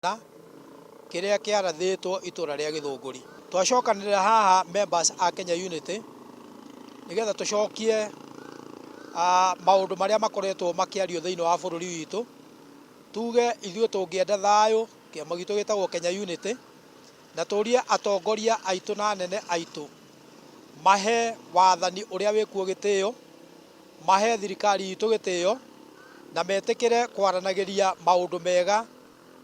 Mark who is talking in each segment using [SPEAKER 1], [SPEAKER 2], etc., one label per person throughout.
[SPEAKER 1] Kĩrĩa kĩarathĩtwo itũra rĩa Gĩthũngũri. Twacokanĩrĩra haha members a Kenya Unity nĩgetha tũcokie maũndũ marĩa makoretwo makĩario thĩinĩ wa bũrũri witũ. Tuge ithuĩ tũngĩenda thayũ, kĩama gitũ gĩtagwo Kenya Unity, na tũrie atongoria aitũ na anene aitũ mahe wathani ũrĩa wĩkuo gĩtĩo, mahe thirikari itũ gĩtĩo, na metĩkĩre kwaranagĩria maũndũ mega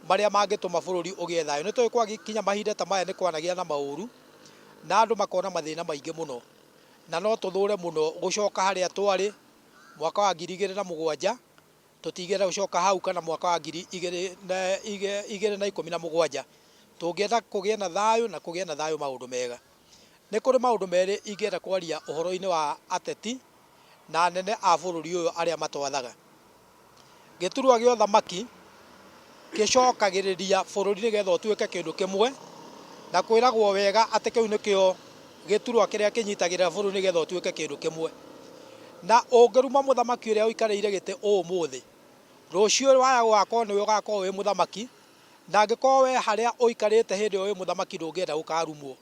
[SPEAKER 1] marĩa mangĩtũma bũrũri ũgĩe thayũ. Nĩ tũĩ kwakinya mahinda ta maya nĩ kwanagĩa na maũru na andũ makona mathĩna maingĩ mũno, na no tũthũre mũno gũcoka harĩa twarĩ mwaka wa 2007, tũtingĩenda gũcoka hau, kana mwaka wa 2017. Tũngĩenda kũgĩe na thayũ na kũgĩe na thayũ maũndũ mega. Nĩ kũrĩ maũndũ merĩ ingĩenda kwaria ũhoro-inĩ wa ateti na anene a bũrũri ũyũ arĩa matwathaga. Gĩturwa gĩa ũthamaki gĩcokagĩrĩria bũrũri nĩgetha ũtuĩke kĩndũ kĩmwe, na kwĩragwo wega atĩ kĩu nĩkĩo gĩturwa kĩrĩa kĩnyitagĩrĩra bũrũri nĩgetha ũtuĩke kĩndũ kĩmwe. Na ũngĩruma mũthamaki ũrĩa ũikarĩire gĩtĩ ũmũthĩ, rũciũ waya gũgakorwo nĩwe ũgakorwo wĩ mũthamaki, na angĩkorwo we harĩa ũikarĩte hĩndĩ ĩyo wĩ mũthamaki ndũngĩenda gũkarumwo,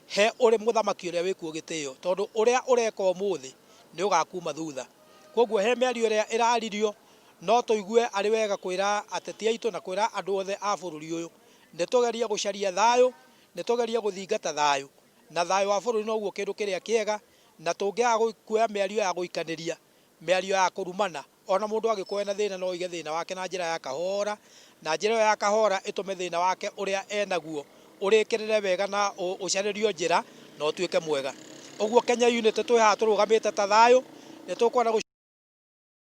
[SPEAKER 1] he ũrĩ mũthamaki ũrĩa wĩkuo gĩtĩo, tondũ ũrĩa ũreka ũmũthĩ nĩ ũgakuma thutha. Koguo he mĩario ĩrĩa ĩraririo, no tũigue arĩ wega kwĩra ateti aitũ na kwĩra andũ othe a bũrũri ũyũ nĩ tũgerie gũcaria thayũ, nĩ tũgerie gũthingata thayũ, na thayũ wa bũrũri noguo kĩndũ kĩrĩa kĩega, na tũngĩaga kuoya mĩario ya gũikanĩria, mĩario ya kũrumana, ona mũndũ angĩkorwo ena thĩna no oige thĩna wake na njĩra ya kahora, na njĩra ĩyo ya kahora ĩtũme thĩna wake ũrĩa enaguo ũrĩkĩrĩre wega na ũcarĩrio njĩra na ũtuĩke mwega. Ũguo Kenya Unity twĩ haha tũrũgamĩte ta thayũ, nĩ tũkwenda.